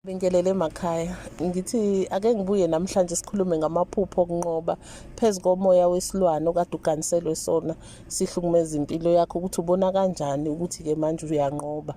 Bingelele emakhaya. Ngithi ake ngibuye namhlanje sikhulume ngamaphupho okunqoba phezu komoya wesilwane okade uganiselwe sona sihlukumeza impilo yakho ukuthi ubona kanjani ukuthi-ke manje uyanqoba.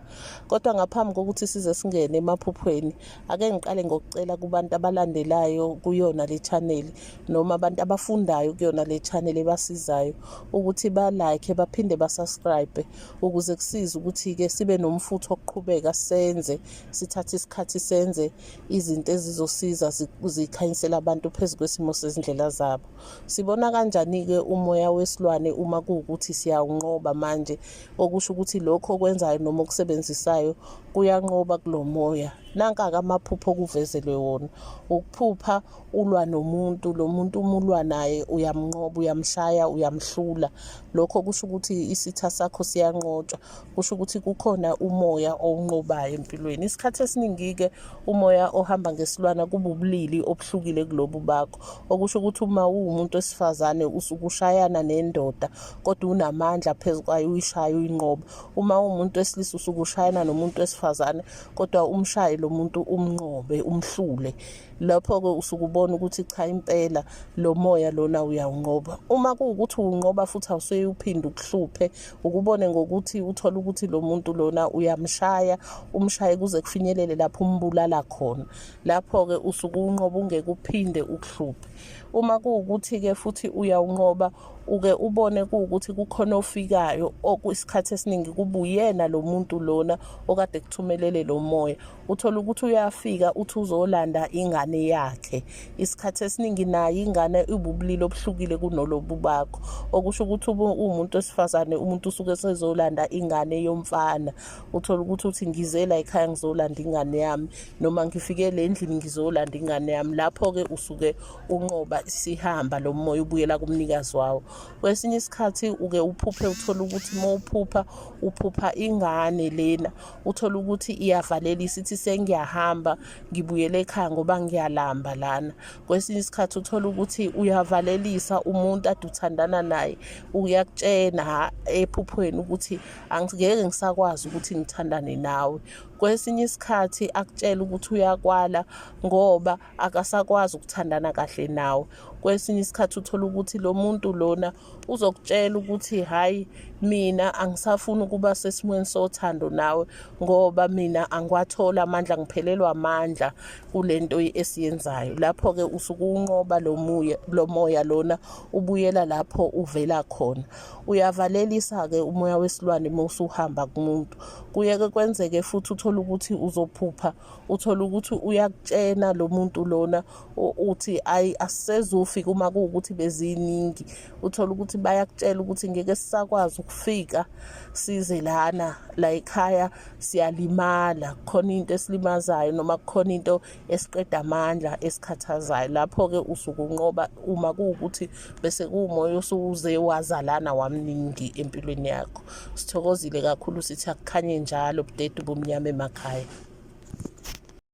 Kodwa ngaphambi kokuthi size singene emaphuphweni, ake ngiqale ngokucela kubantu abalandelayo kuyona le channel noma abantu abafundayo kuyona le channel ebasizayo ukuthi ba-like baphinde ba-subscribe ukuze kusize ukuthi-ke sibe nomfutho wokuqhubeka senze sithathe isikhathi senze izinto ezizosiza zikhanyisele abantu phezu kwesimo sezindlela zabo. Sibona kanjani-ke umoya wesilwane uma kuwukuthi siyawunqoba manje, okusho ukuthi lokho okwenzayo noma okusebenzisayo kuyanqoba kulo moya. Nanka-ke amaphupho okuvezelwe wona. Ukuphupha ulwa nomuntu, lo muntu uma ulwa naye uyamnqoba, uyamshaya, uyamhlula. Lokho kusho ukuthi isitha sakho siyanqotshwa. Kusho ukuthi kukhona umoya owunqobayo empilweni. Isikhathi esiningi-ke umoya ohamba ngesilwana kuba ubulili obuhlukile kulobu bakho. Okusho ukuthi uma uwumuntu wesifazane usuke ushayana nendoda kodwa unamandla phezu kwayo uyishaye uyinqoba. Uma uwumuntu wesilisa usuke ushayana nomuntu wesifazane kodwa umshaye lo muntu umnqobe umhlule. Lapho-ke usuke ubona ukuthi cha impela lo moya lona uyawunqoba. Uma kuwukuthi uwunqoba futhi awusuye uphinde ukuhluphe, ukubone ngokuthi uthole ukuthi lo muntu lona uyamshaya, umshaye kuze kufinyelele lapho umbulala khona. Lapho-ke usuke uwunqoba ungeke uphinde ukuhluphe. Uma kuwukuthi-ke futhi uyawunqoba uke ubone kuwukuthi kukhona ofikayo isikhathi esiningi kuba uyena lo muntu lona okade kuthumelele lo moya. Uthole ukuthi uyafika uthi uzolanda ingane yakhe. Isikhathi esiningi naye ingane iwubulili obuhlukile kunolobu bakho. Okusho ukuthi uwumuntu wesifazane umuntu usuke esezolanda ingane yomfana. Uthole ukuthi uthi ngize la ekhaya ngizolanda ingane yami noma ngifike le endlini ngizolanda ingane yami. Lapho-ke usuke unqoba isihamba lo moya ubuyela kumnikazi wawo. Kwesinye isikhathi uke uphuphe uthole ukuthi uma uphupha uphupha ingane lena uthole ukuthi iyavalelisa ithi sengiyahamba ngibuyele ekhaya ngoba ngiyalamba lana. Kwesinye isikhathi uthole ukuthi uyavalelisa umuntu ade uthandana naye uyakutshena ephuphweni ukuthi angeke ngisakwazi ukuthi ngithandane nawe. Kwesinye isikhathi akutshele ukuthi uyakwala ngoba akasakwazi ukuthandana kahle nawe. Kwesinye isikhathi uthole ukuthi lo muntu lona uzokutshela ukuthi hhayi mina angisafuni ukuba sesimweni sothando nawe ngoba mina angiwatholi amandla ngiphelelwa amandla kule nto esiyenzayo. Lapho-ke usuke uwunqoba lo muya lo moya lona ubuyela lapho uvela khona. Uyavalelisa-ke umoya wesilwane uma usuhamba kumuntu. Kuye-ke kwenzeke futhi uthole ukuthi uzophupha uthole ukuthi uyakutshena lo muntu lona uthi ayi asisezufika uma kuwukuthi beziningi. Uthole ukuthi bayakutshela ukuthi ngeke sisakwazi ukufika size lana la ekhaya siyalimala, kukhona into esilimazayo noma kukhona into esiqeda amandla esikhathazayo. Lapho-ke usuke unqoba uma kuwukuthi bese kuwumoya osuze wazalana wamningi empilweni yakho. Sithokozile kakhulu sithi akukhanye njalo budedu bumnyama emakhaya.